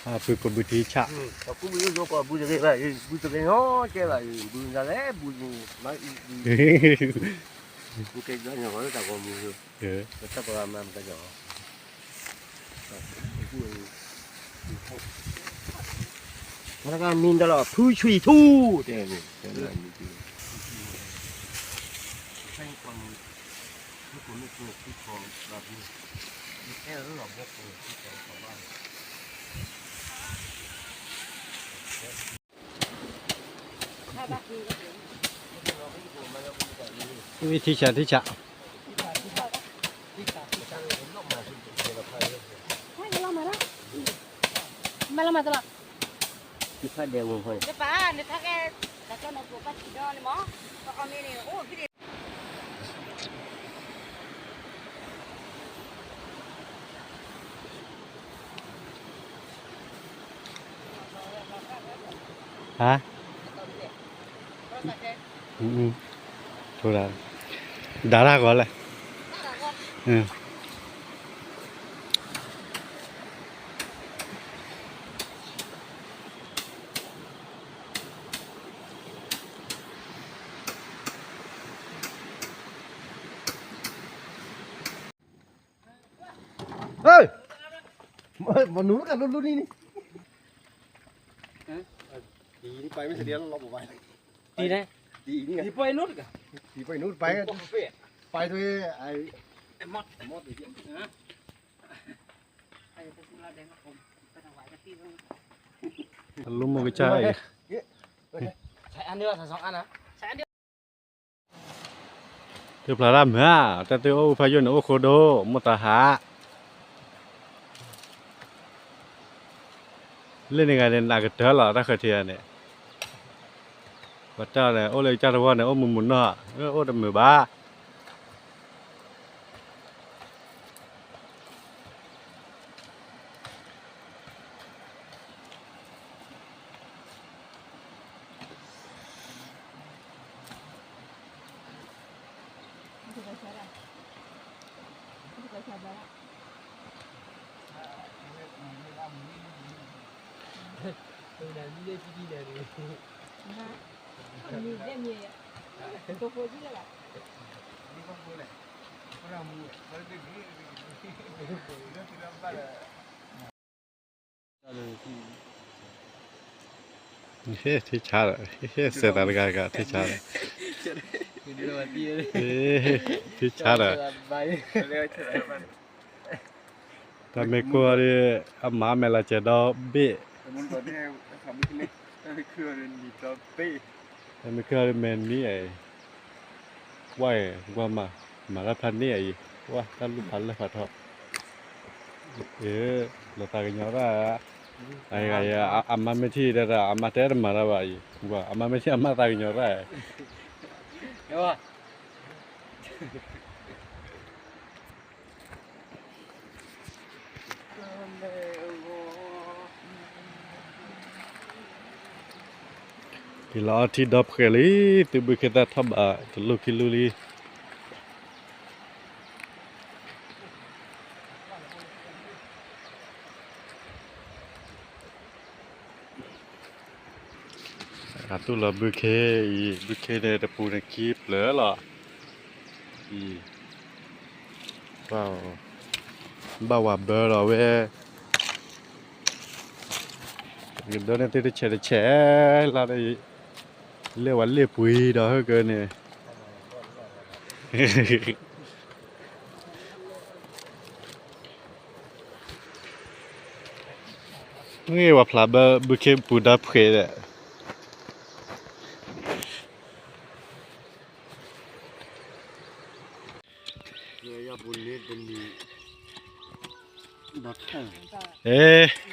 အဖုကိးဘုထံဆး, အကူဘုယိၣ်ကိးဘုတဂ့ၤဘၣ်, ဘုတဂ့ၤနီကဲဘၣ်, ဘုနလဲၣ်ဘု, မၤအံၤဘု, ဘုကဲကညီညီတၢ်ဂီၤမူ, ပတၢ်ပှၤမၤမတၢ်ကညီ, မ့ၢ်တၢ်လီၤ ဖုဆွံၣ်ထူ, တဲ, ထံဆး ထံဆး, မၤလီၤမၤတလီၤ, ဟါ, ထိဒၣ်, ဒၣ်တၢ်ဂီၤလဲၣ်, မနုၤကလူလူနံၤန့ၣ်, တံၤန့ၣ်, တံၤန့ၣ်, ပှဲၤနူတက, ပှဲၤနူ, ပှဲၤ, အလူမုၢ်ကစၢ်အံၤ, သုဖျါတၢ်မုာ်ဧါ, တၢ်သုအိၣ်ဖးယိၣ်န့ၣ်အိၣ်ဃိဒိၣ် မိၢ်သးဟး, လၢန့ၣ်ဂၤန့ၣ် နးကတၢၢ်လီၤ တၢ်ဃၢၤထံးဂၤန့ၣ်, ပှၤတၢ်န့ၣ် အိၣ်လၢကစၢ်တဝီန့ၣ် အိၣ်မုာ်မုာ်နီၢ်, အိၣ်တမုာ်ဘၣ်. ထံဆါဒီး စဲးသးတဂၤဂၤ ထံဆါဒီး, ထံဆါဒီး, တၢ်မ့ၢ်ကိၢ်ဒီး အမၤမဲာ်လီၤစဲးဒီဘ့ၣ်, တၢ်မ့ၢ်ကိၢ်ဒီးမဲာ်နံၤအံၤ, ကွၢ်အံၤ ကွၢ်မၤ, မၤတၢ်ဖးန့ၢ်အံၤ, ကွၢ်တၢ်လူၢ်ဖးလဲၢ်ဖးထီ, လီၤသးကညီၤတၢ်, အမါမ့ၢ်ထံၣ်ဒီး အမါတဲတမၤတၢ်ဘၣ်အံၤ, အမါမ့ၢ်ထံၣ်အမါသးကညီၤတၢ် က့ၤလီၤအီထံဒီဖှဲးလံ, သုဘုခ့သၣ်ထီၣ်ဘးတလူၢ်ခံလူၢ်လံ. အတူၢ်လီၤဘုခ့အံၤ, ဘုခ့န့ၣ်တပူၤန့ၣ်ခံဖျၢၣ်လီၤ. အံၤ, ဘၣ်ဝၤဘၢလီၤဝဲ, ကဒၢန့ၣ်သုတဆဲးတဆဲးလီၤ, လဲၤဝဲလ့ၣ်ပှ့ၤဒီးဟဲကၢန့ၣ် မ့ၢ်ဝဲဖျါဘၢဘုခ့ပူၤဒီဖှဲးဒီး, အဲ,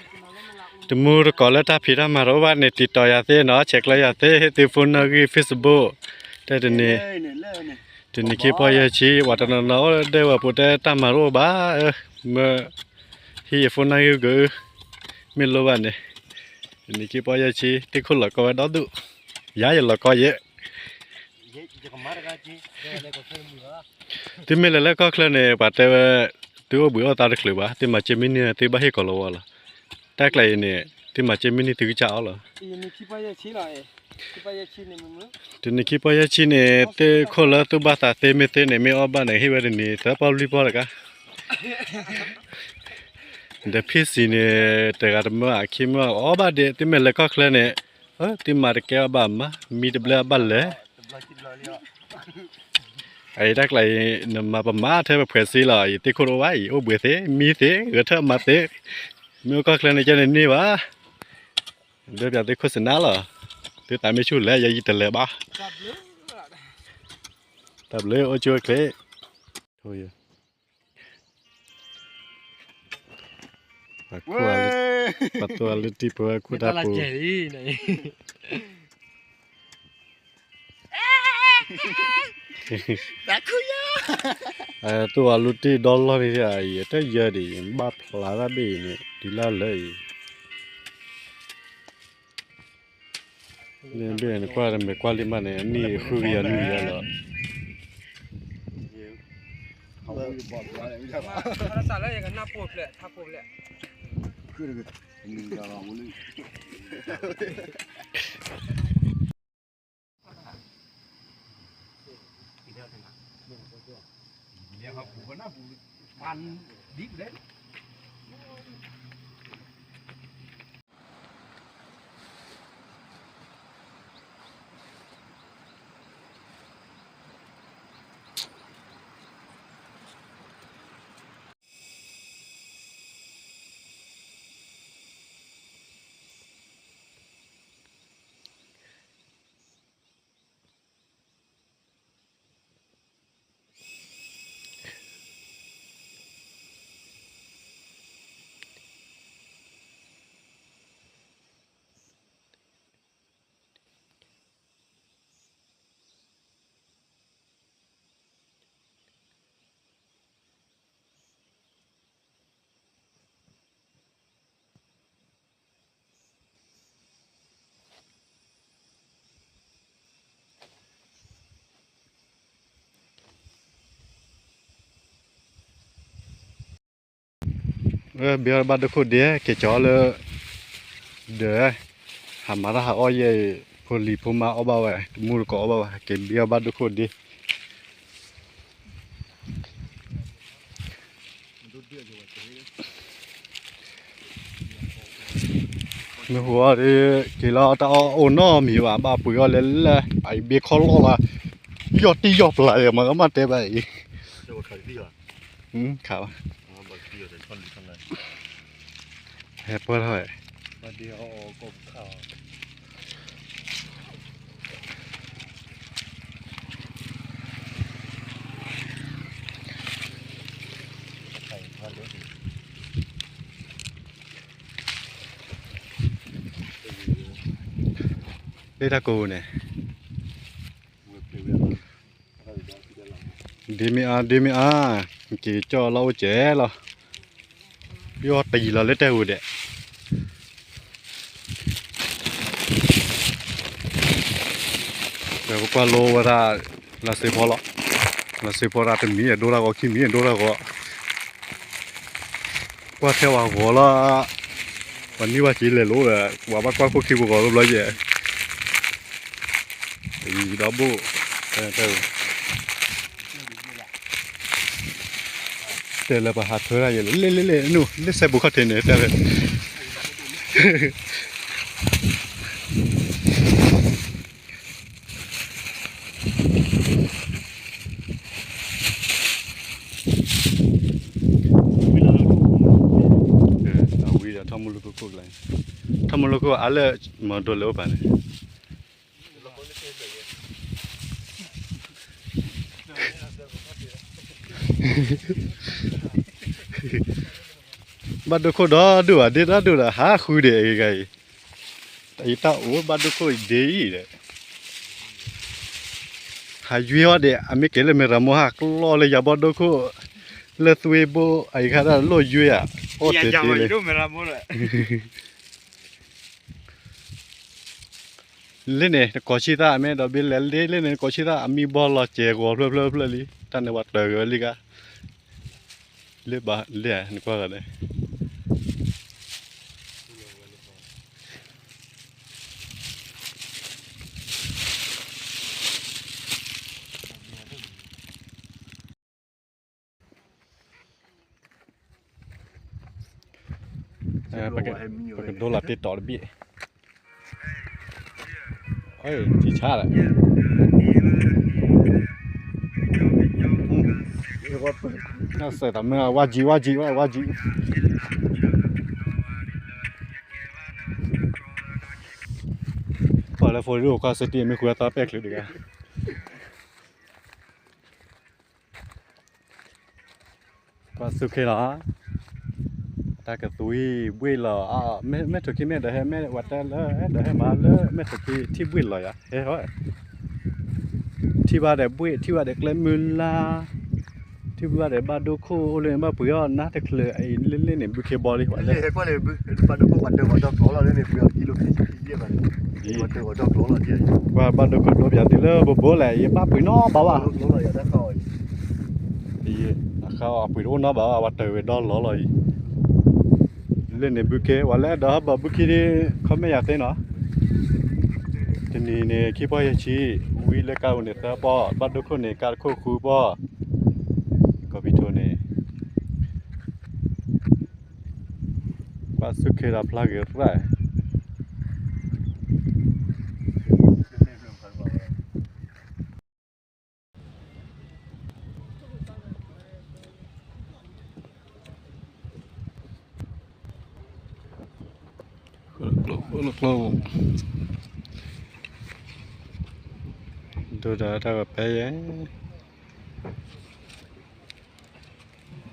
တမူတကိးလၢတၢ်ဖံးတၢ်မၤတအိၣ်ဘၣ်န့ၣ် တံာ်တီၤယၤသ့နီၤ, ဆဲးကျၢယၤသ့ သု phone နီၣ်ဂံၢ် Facebook, တဲတနံၤ, တနံၤခံပီၢ်ယဲၢ်ဆံ ပှၤတနီၤနီၤအိၣ်ဒဲဝဲပူၤတဲတၢ်မၤတအိၣ်ဘၣ်, မ့ၢ်ဟံးယ phone နီၣ်ဂံၢ်က, မ့ၢ်လိၣ်ဘၣ်န့ၣ်, တနံၤခံပီၢ်ယဲၢ်ဆံ သုးခိၣ်လီၤကီဝဲဒီဒူၣ်, ယၤယလီၤကီယဲၢ် သုမ့ၢ်လဲၤလၢကီၢ်ချၢန့ၣ် ပှၤတဲဝဲ, သုအိၣ်ဘှံးအိၣ်သါတချုးဘၣ်, သုမၤစ့မ့ၢ်န့ၢ် သုဘၣ်ဟ့ၣ်ကီးလီၤဝီလီၤ. တၢ်ကျါအံၤန့ၣ် သုမၤစ့မ့ၢ်န့ၢ်သုကစၢ်အီၣ်လီၤ. တနံၤခံပီၢ်ယဲၢ်ဆံန့ၣ် သ့ၣ်ခိၣ်လၢသူၣ်ဘၣ်သးသ့မ့ၢ်သ့န့ၣ် မ့ၢ်အီၣ်ဘၣ်န့ၣ် ဟ့ၣ်ဝဲတနံၤသၢပီၢ်လွံၢ်ပီၢ်တကါ ဒီးဖ့ၣ်စံၤန့ၣ် တဂၤတမၢအခံမၢအီၣ်ဘၣ်ဒဲး သုမ့ၢ်လဲၤကီၢ်ချၢန့ၣ် သုမၤတကဲအီၣ်ဘၣ်မး မံတဘျၢအဘၣ်လဲၤ အအံၤတၢ်ကျါအံၤ နမၤပမၤထဲပဖှဲးစ့လီၤ အံၤသ့ၣ်ခိၣ်တအိၣ်ဘၣ်အံၤ အိၣ်ဘှံးသ့ မံသ့ ဂဲၤထၢၣ်မၤသ့ မ့ၢ်အိၣ်ကီၢ်ချၢန့ၣ် ကဲန့ၣ်န့ၢ်ဘၣ် ဒၢပၠးသ့ၣ်ခိၣ်စနါလီၤ သုသးမ့ၢ်ဆူၣ်လဲၣ် ယဲယတလဲၤဘၣ် တၢ်ဘျုးအိၣ်ကၠိချ့ ပှၤသူၣ်အလၢတံၢ်ပဝဲခိၣ်တၢ်ပူၤ သူၣ်အလၢတံၢ်ဒီလီၢ်န့ၣ် အံၤတယၢဒံး ဘၣ်ဖျါတၢ်ဘ့ၣ်အံၤန့ၣ် တုၤလၢလၢအံၤ န့ၣ်ဘ့ၣ်နကွၢ်တမ့ၢ်ကွၢ်လံမးန့ၣ် အနံၣ်ဃုကယၤနွံကယၤလီၤ စးလၢယကနၢ်ဖိဖျဲးထါဖိဖျဲး ဘ့အီၣ်ဘၣ်ဒိခိၣ်ဒ့ က့ၤကၠီလၢ ဒီး ဟးမၤတၢ်ဟးအီၣ်ယဲၢ်အံၤ ဖိလံၤဖိမါအီၣ်ဘၣ်ဝဲ တမူတကိးအီၣ်ဘၣ်ဝဲ က့ၤဘ့အီၣ်ဘၣ်ဒိခိၣ်ဒ့ မ့ၢ်ဟူအီၤဒ် က့ၤလီၤတၢ်အီၣ်အိၣ်နီတမံၤဘၣ် ဘၣ်ပှ့ၤအီၣ်လဲၣ်လဲၣ် အအံၤဘ့ခီလီၢ်လီၤ ယီၢ်တံၢ်ယီၢ်ပျၢ်ယမၤကမၣ်တဲဘၣ်အံၤ ခးဘၣ် ဟဲပၢၢ်ထီၣ်ဝဲ လၢတၢ်ကိးန့ၣ် ဒ့မ့ၢ်အါ ဒ့မ့ၢ်အါ က့ၤကၠီၣ်လီၢ်အိၣ်ကဲလီၤ ယီၢ်တယံၤလီၤလၢတၢ်ဂိၤဒဲး ပကွၢ်လိဝဲဒၣ် လၢစ့ဖီလီၤ လၢစ့ဖီဒၣ်တမံၤ အဒိတၢ်ဂီၤခံမံၤ အဒိတၢ်ဂီၤ ကွၢ်ထဲဝဲဂီၤလီၤ ပှၤန့ၢ်ဝဲက့ၤလဲၤလိၤဒီး ပှၤဘၣ်ကွၢ်ခိၣ်ခံပဂီၤလၢဘျီယဲၢ် ဒီဘိၣ် တဲလၢပဟးထွဲဒၣ်ယဲၢ် လဲၣ်လဲၣ်လဲၣ် နူၢ် လၢစဲဘူးခီၣ်ထံးန့ၣ် တဲဝဲ အဝံၤဒီးထီၣ်မူလၢခိၣ်ခိၣ်ကျါ ထီၣ်မူလၢခိၣ်အါလၢမၤဒိးလဲၤအိၣ်ပာ်န့ၣ် ဘၣ်ဒိခိၣ်ဒီဒူၣ်ဘၣ် ဒ့ဒီဒူၣ်ဒီး ဟးဃုဒံးအဂၤအံၤ တၢ်အံၤတၢ်အိၣ်ဘၣ်ဒိခိၣ်ဒ့အံၤဒီး ဟးယွ့အီၤဒံး အမ့ၢ်ကဲလၢမဲၢ်ရမိၢ်ဟးကျီလၢယၤဘီဒိခိၣ် လၢသွ့ဘိ အအံၤခါဒၣ်လိၣ်ယွ့ဧါ အီၣ်တဲာ်တဲာ်လံ လၢန့ၣ် နကိးဆံသၣ်အမ့ၢ်ဒီးဘ့လဲၤလ့လၢန့ၣ် နကိးဆံသၣ်အမံဘီလီၤစဲးဂီၤဖျၢၣ်ဖျၢၣ်ဖျၢၣ်လံ တၢ်န့ၣ်ပှၤတၢၤက့ၤဝဲလံဂၤ လၢဘၣ်လၢနကွၢ်ဂၤန့ၣ် ပကဒိလီၤတ့တီၤတဘ့ၣ်, ထံဆါဒီး, စဲးတမ့ၢ်ဝါကံ ဝါကံ ဝါကံ, ပှၤလၢဖိဒိၣ် ကွၢ်စတံ မ့ၢ်ဃုအသီပဲာ်ချုးတဂၤ ကွၢ်စူၢ်ခ့လီၤ, တၢ်ကသွံဘှ့ၣ်လီၤ, မဲၢ်ထိၣ်ခံမ့ၢ်ဒီးဟဲ မ့ၢ်ဝဲတဲလၢ ဒီးဟဲမၤလၢမဲၢ်ထိၣ်ခံထံၣ်ဘှ့ၣ်လီၤယၤ ဟဲဟီ, ထံၣ်ဘၣ်ဒီးဘှ့ၣ် ထံၣ်ဘၣ်ဒီးကျဲမုၢ်လါ, ထံၣ်ဘၣ်ဒီးဘၣ်ဒိခိၣ်အိၣ်လၢန့ၣ် ဘၣ်ပှ့ၤအီၣ်နါတချုးအံၤ လ့ၣ်လ့ၣ်န့ၣ် ဘုခ့ဘီလံ ပှၤလၢ ပှၤဘၣ်ဒိခိၣ်ဒိပၠးသုလၢဘိဘိလဲၣ် ယဘၣ်ပှ့ၤနီတဘၣ်ဘၣ်, အဃါအီၤပှ့ၤတအိၣ်နီတဘၣ်ဘၣ် ပှၤတၢၢ်ဝဲဒီလီၤလီၤအံၤ, လၢန့ၣ်ဘုခ့ ပှၤလၢအဲၣ်ဒိးဟဲဘၣ်ဘုခ့ဒ် comment ယၤသ့နီၤ, တနံၤန့ၣ် ခံပီၢ်ယဲၢ်ဆံ, ဝံလၢကါပူၤန့ၣ်သၢပီၢ်, ဘၣ်ဒိခိၣ်န့ၣ် ကါတခိၣ်ဃုပီၢ်, ကီၢ်ပံၤထိန့ၣ် ကွၢ်စူၢ်ခ့ဒီးဖျါဂ့ၤရၣ် ဒိၣ်ဒီးတၢ်ကပၤယဲၢ်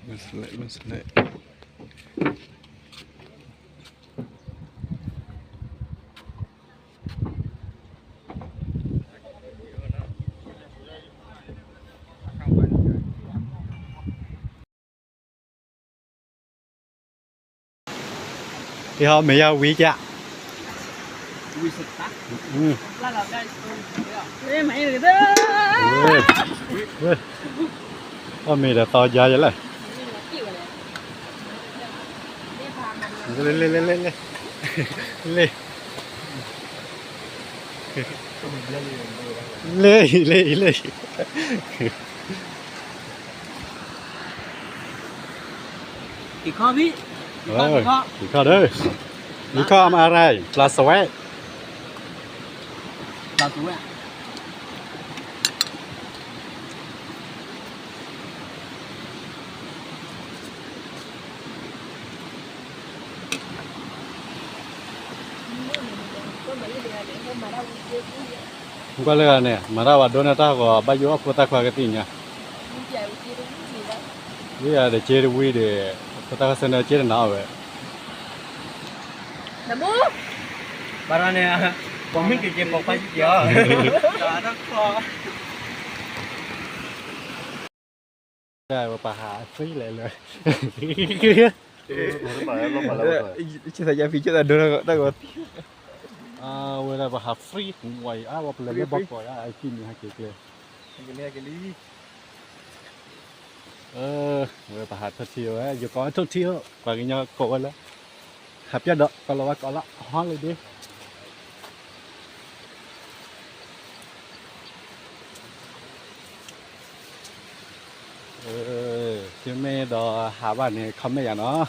မ့ၢ်စလဲၣ် မ့ၢ်စလဲၣ် ကဟီမ့ၢ်ယၤဝံၤကၢ်, အီၣ်မ့ၤဒီးသီယါယဲလဲၣ်, လ့ လ့ လ့ လ့ လ့ လ့ လ့ လ့ လ့ ယူၤခီၣ်ဖံ, ယူၤခီၣ် ယူၤခီၣ် အမါရၢ် ပျၢ်စဝဲး, ပျၢ်စဝဲး ကွၢ်လၢဂၤန့ၣ် မၤတၢ်ဝဲဒိၣ်န့ၢ်တၢ်ဂီၤ ဘၣ်ယိၣ်အီၣ်ဖိသၣ်ခွါကသ့ၣ်ညါ, ဝံယၤဒီးက့တဝံဒီး ဖိသၣ်ခွါဆၢန့ၣ်က့တနၤအီၤဝဲ, နဘူ, ဘၣ်တၢ်န့ၣ် ပိာ်မုၣ်က့ၤက့ၤပိာ်ခွါက့ၤအီၤ ပှၤဟး free လဲၣ်လၢ ဆံသးယါဖံးဆံသးဒိတၢ်ဂီၤ, ဝဲဒၣ်ပှၤဟး free ဝဲအံၤ အါ ပှၤပလဲၤလၢဘီကီးယါ အကံၢ်မံၤဟဲက့ၤကျဲ, ဝဲပှၤဟးထီၣ်ထံၣ်ဝဲ ယကိးဝဲထီၣ်ထံၣ်ဧိၤ ပှၤကညီကိးဝဲလၢ ဟးပၠၣ်ဒီး ကိးလီၤဝဲကိးလီၤ holiday သုမ့ၢ်အဲၣ်ဒိးဟးဘၣ်န့ၣ် comment ယၤနီၤ,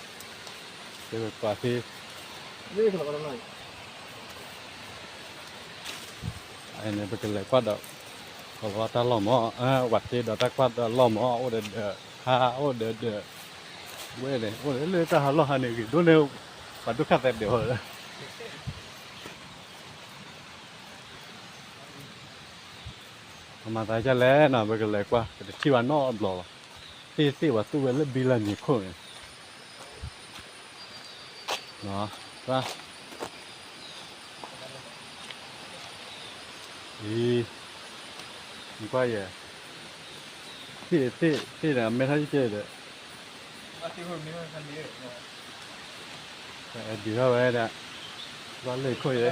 သုကွၢ်သ့, န့ၣ် ပကလဲၤကွၢ်ဒီး ကလီၤတၢ်လီၢ်မး, ဝဲသ့ဒီးတၢ်ကွၢ်ဒီးလီၢ်မး အိၣ်ဒီးဒီး ဟးအိၣ်ဒီးဒီး, ဝဲန့ၣ် အိၣ်ဒီးလၢတၢ်ဟးလီၢ်ဟးန့ၣ် ဂ့ၤဒိၣ်န့ၣ် ပှၤဒိၣ်ခါသဲဒၣ်ဝဲ ပမၤသးဒ်လဲၣ်နီၤ ပကလဲၤကွၢ် ပတထံၣ်ဘၣ်နီတဘျီဘၣ်, သ့ၣ်သ့ၣ်ပှၤသူဝဲလၢဘံလၢမံၤခိၣ်န့ၣ်, အံၤ, နကွၢ်ယဲ, သ့ၣ်သ့ၣ်သ့ၣ်န့ၣ် အမဲထီၣ်ကဲဒီး ဒုးထီၣ်ဝဲဒၣ်, ဘၣ်လၢခိၣ်ယဲ,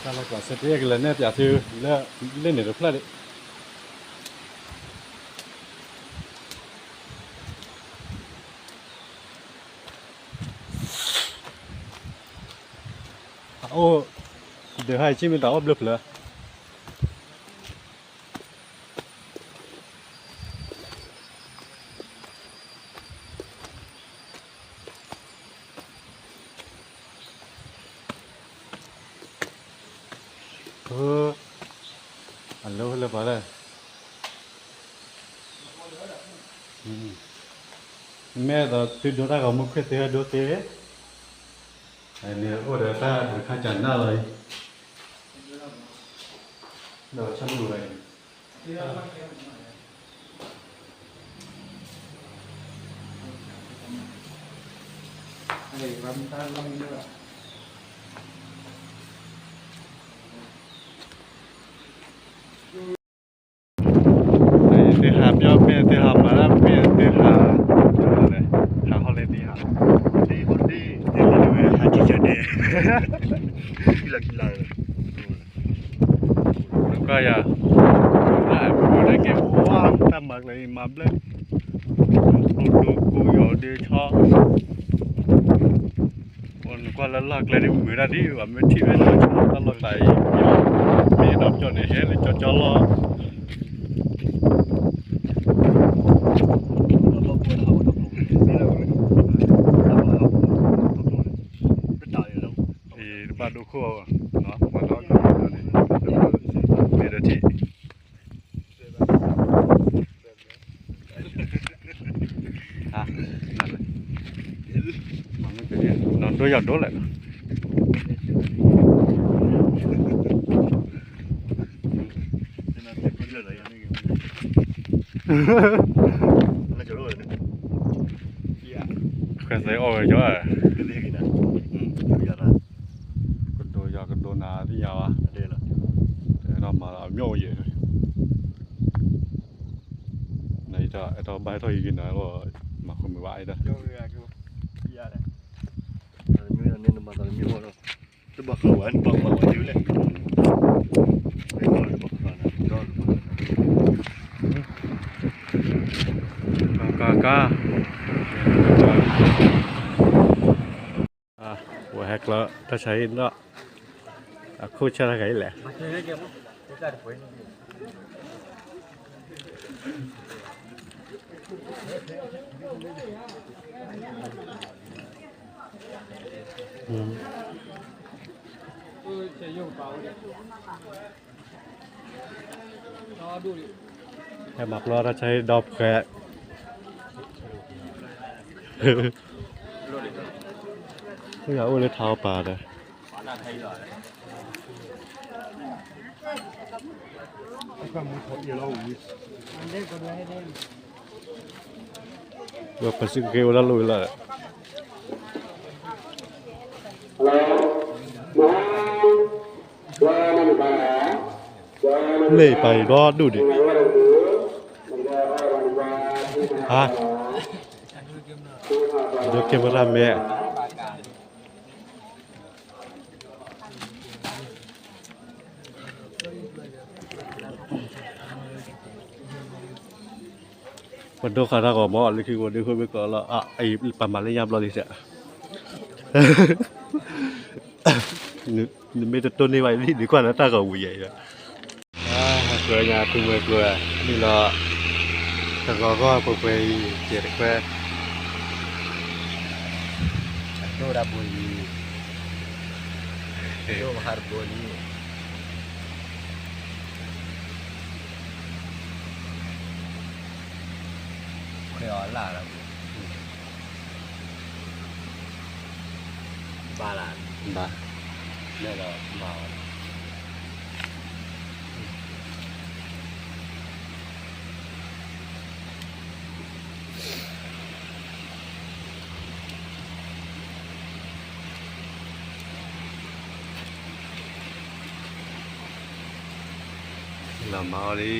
တၢ်လီၢ်ကျးစဲတ့ကလဲၤနဲၣ်ပၠးသုလၢ လၢန့ၣ်တဖျၢၣ်ဒံး အအိၣ်, ဒုးဟဲဆ့ၣ်မ့ၢ်တၢ်အိၣ်ဘျၢဖျၢၣ်, အလၢလၢပှၤလၢ မ့ၢ်သိးသုဒိတၢ်ဂီၤမူခွဲးသ့ၣ်ဒိသ့ၣ်, န့ၣ်အိၣ်ဒီးတၢ်ဒုးခါကၢ်နၢ်လီၤအံၤ, ဒီးဆၢမုၢ်ဝဲအံၤ သုဟးပျီမ့ၢ်သုဟးမၤတၢ်မ့ၢ်သုဟး, ဟးဟီၣ်လၢသုဟး, ဟးထံၣ်ယၤဒဲး, နကွၢ်ယၤ, တၢ်မၤကဲဝါ, တၢ်မၤကျဲအံၤမၤဘျဲၣ်, ကျိဒိကိးယီၤဒ့ဆီ နကွၢ်လၢလီၢ်ကျဲဒ်မုာ်တၢ်ဒ်ဘၣ် မ့ၢ်ထံၣ်ဝဲဒၣ်တၢ်လီၢ်ကျးအံၤ, မ့ၢ်ဒီးပျီန့ၣ် ဟဲလၢကၠီကၠီလီၤ. တဘၣ်ဒိခိၣ်, မ့ၢ်ဒီးထံၣ် နီၢ်ဒိယီၤဒိလဲၣ်, ခွဲးသဲအီၣ်ဝဲကၠီ, ကဒိယီၤကဒိနၤသ့ၣ်ညါဘၣ်, ဒီးမၤလီၤအမျိၣ်ယဲၢ် နအဲၣ်ဒိးဘၣ်ဟဲထီၣ်ဟံးက့ၤနၤလီၤ, မၤဃုမုာ်ဘၣ်အဲၣ်ဒိး, တဘၣ်ဃးဝဲ နဘၣ်မၤဝဲဒ်လဲၣ်, ကါ ကါ ဝဲဟဲကျီ တၢ်ဆါဟံၣ်နီၣ်, အခိၣ်ဆၢတၢ်ဂၤအံၤလဲၣ်. ဟဲမၤကျီတၢ်ဆါဟံၣ်ဒီဖှဲး, အိၣ်လၢထါအီပၤဒီး ပစံးက့ၤဝဲဒၣ်လိၣ်ဝဲလၢ မ့ၢ်ပာ်အံၤဘျီဒူၣ်ဒံး, ဟါ, ဒိကဲမရၣ်မဲာ် ပဒိဃာ်တၢ်ဂီၤမီၢ်လၢခံ ပဒိဃာ်မ့ၢ်ကီးလီၤ, အအံၤပမၤလၢညါဘျီလံစဲး, နမ့ၢ်တတိၢ်န့ၢ်ဘၣ် နကွၢ်လၢတၢ်ဂီၤဝံၤယဲၢ်အံၤ, ကျိညါသုမှဲကျိ, မ့ၢ်လီၤ, တဂီၤဂီၢ်ပှဲၤပှဲၤအံၤ ကဲတခွဲ, အဒိၣ်တၢ်ဘိလံ, အဒိၣ်မဟါတဘိလံ, ခွဲးအီၤလၢ်လီၤ, ဘၣ်လၢ်, ဘၣ်, လၢဒီးမၤအီၤ လီၤမၤအီၤလံ, အိၣ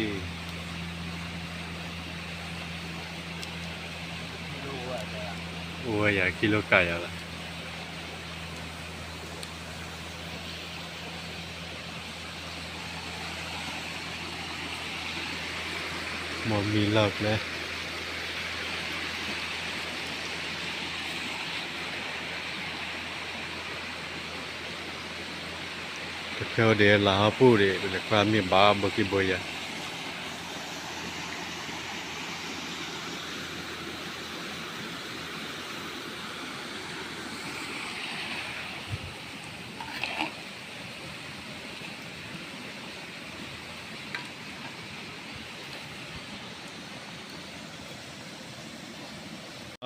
်ဝဲယၤခံလိာ်ကၢ်ယၤလီၤ. မ့ၢ်မံလီၢ်ကျဲ တခဲအိၣ်ဒံးလၢဟီၣ်ပူၤဒံး ပလဲၤကွၢ်မ့ၢ်ဘၣ်ဘိက့ၤဘိယၤ တ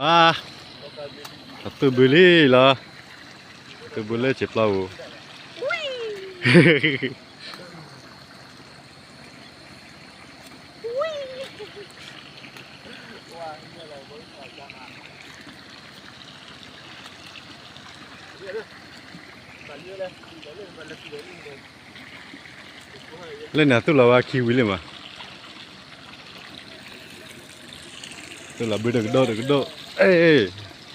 အါ, အသုးဘုလံလီၤ, သုးဘုလၢဆံးပျီပူၤ. လၢန့ၣ် အသုးလီၤဝဲခံဝံၤလံမး, သုးလီၤဘုတကဒိၣ်တကဒိၣ်,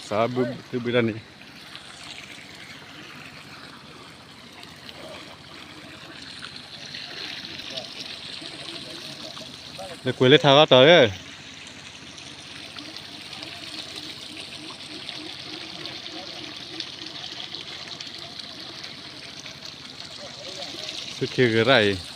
စးဘုသုးဘုတၢ်န့ၣ် နကွဲးလၢထါဂီၢ်တီၤဧၢ, သုခ့ဂ့ၤရၣ်အံၤ,